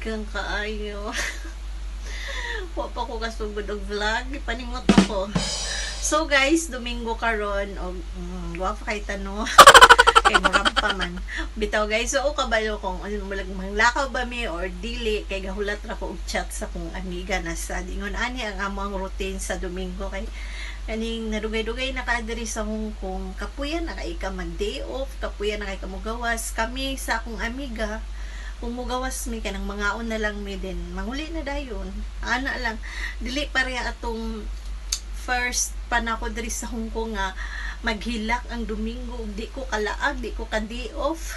Daghan kaayo. Wa pa ko kasugod og vlog, paningot ako. So guys, Domingo karon og wa pa kay tano. Kay murampa man. Bitaw guys, so kabalo kung ano mulag manglakaw ba mi or dili kay gahulat ra ko og chat sa kong amiga na sa dingon ani ang among routine sa Domingo kay kaning nadugay-dugay na ka diri sa Hong Kong, kapuya na kay ka mag day off, kapuya na kay ka mogawas. Kami sa akong amiga, kung mugawas mi kanang mangaon na lang mi din manguli na dayon, ana lang. Dili pareha atong first pa na ko diri sa Hong Kong nga maghilak ang Domingo ug di ko kalaag, di ko ka day off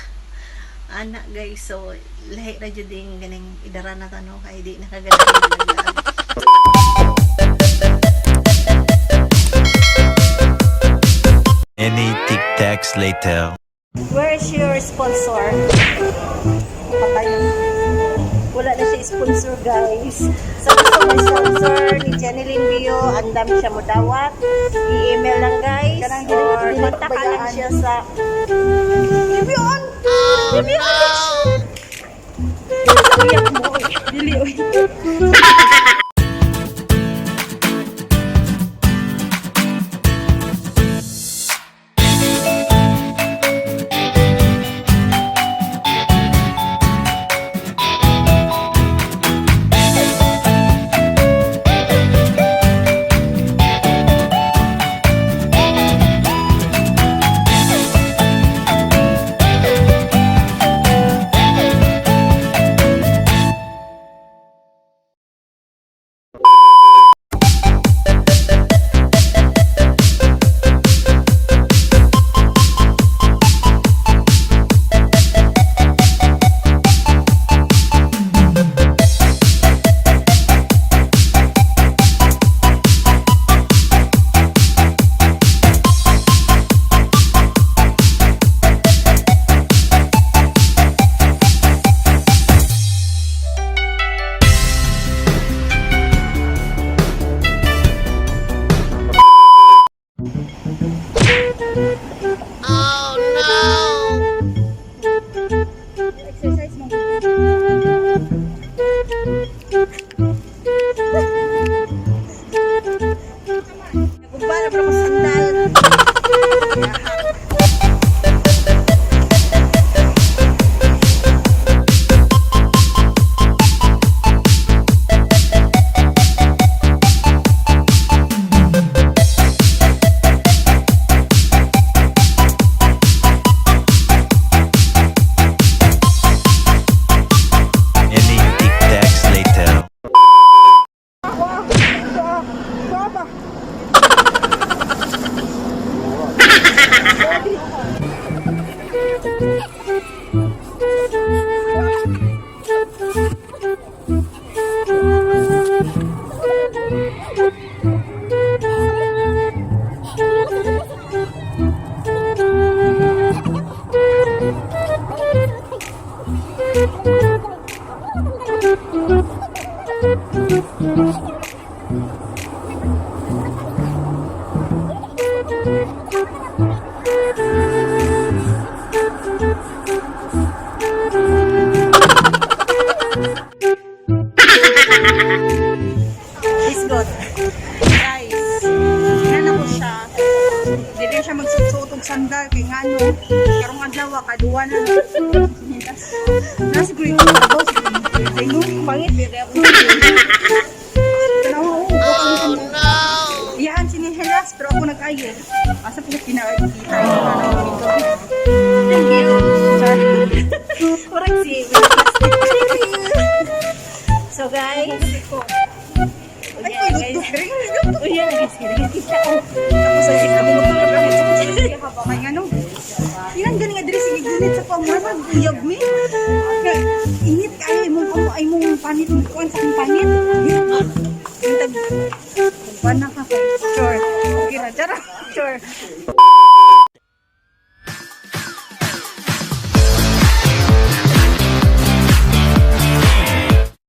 ana guys. So lahi ra jud ding ganing idara na tano kay di nakaganahan maglaag. Many tic tacs later. Where's your sponsor? Patayon. Wala na siya sponsor, guys. So, gusto mo sponsor ni Jeneline Bio, andam siya mo dawat. I-email lang, guys. Kanang Or dili- kontak lang bayaan. Siya sa Bibion! Bibion! Uyak mo. Dili oy. Exercise mo. Nagumpa na ko sandal. Many tic tacs later. Baba. It's good. Guys, nana ko siya. Dili siya magsuot og sandal kay ngano. Karong adlaw kaduwa na. Nasa siguro yung trabaho siguro. Ay no, pangit dili ako. Tanawa oh, oh no. Iyahan sinihelas pero ako nag-ayo. Asa po kinakita yung ano dito. Thank you. Murag si So guys, Ay, koy duduk. Uy, yan, guys, guys, siya. Oh. Tapos ay sabi mo tulog ako sa siya ba kay ngano. Ilan gani nga diri sige gunit sa pamurag uyab mi. Nga, init kayo imong amo ay mong panit mo kuan sa akong panit. Intag kuan na ka kay. Sure. Okay ra chara. Sure.